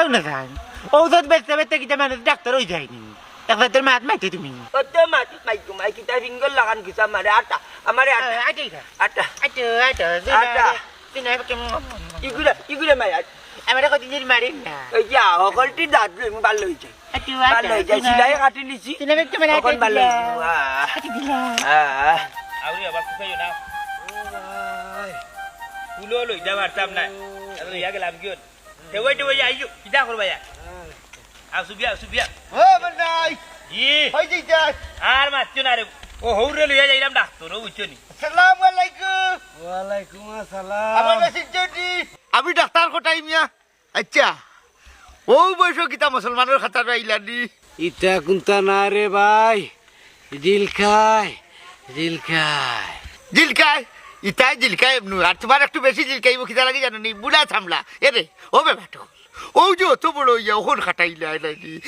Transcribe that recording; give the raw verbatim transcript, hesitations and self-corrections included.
না যাই। ঔষধ বেচতে বেচতে কিতা মানুষ ডাক্তার অই যায়নি? এক জাতর মাত মাইতে তুমি। অত মাত মাইকু মাই কিতা ফিঙ্গর লাগান কিতা মারে আটা, আমারে আটা। আ, আটা ইটা। আটা। আটা, আটা, আটা। তুই না, তুই না, তুই না, ইগুরে, ইগুরে মাই আট। আমারে কদিন ধরি মারের না। ওই যা, হকলটি দাঁত লই, মু ভালা অই যাই। আটা, আটা, ভালা অই যাই, তুই না। সিলাই কাটি লিছি। তুই না, একটু মানে হকল আটা ভালা অই দিলা। যাই। আহ। আটা দিলা। আহ। আউরি আবার শুকাইও না। ফুলও লই যা পারতাম না। আমি লইয়া গেলাম কিয়ন? তে ওই, তে ওই, আইও, কিতা করবা ইয়া? আও, সুবিয়া, সুবিয়া। ও, বন্দাই। জি। ওই যে যাই। আর মাতিও না রে। ও, হৌরে লইয়া যাইরাম ডাক্তার, ও বুঝছো নি? আসসালামু আলাইকুম। ওয়ালাইকুম আসসালাম। আমার কাছে যদি আমি ডাক্তার কটাই মিয়া। আচ্ছা, ও বয়স কিতা মুসলমানর খাতার আইলানি? ইতা কুন্তা না রে ভাই, জিলকায়, জিলকায়। জিলকায়? ইতায় জিলকায় এমনু, আর তুমার একটু বেশি জিলকাইবো, কিতা লাগি জানো নি? বুড়া থামলা। এ রে, ও বেবাটো। ও যে অত বড় অইয়া অখন খাটাইলা আইলানি।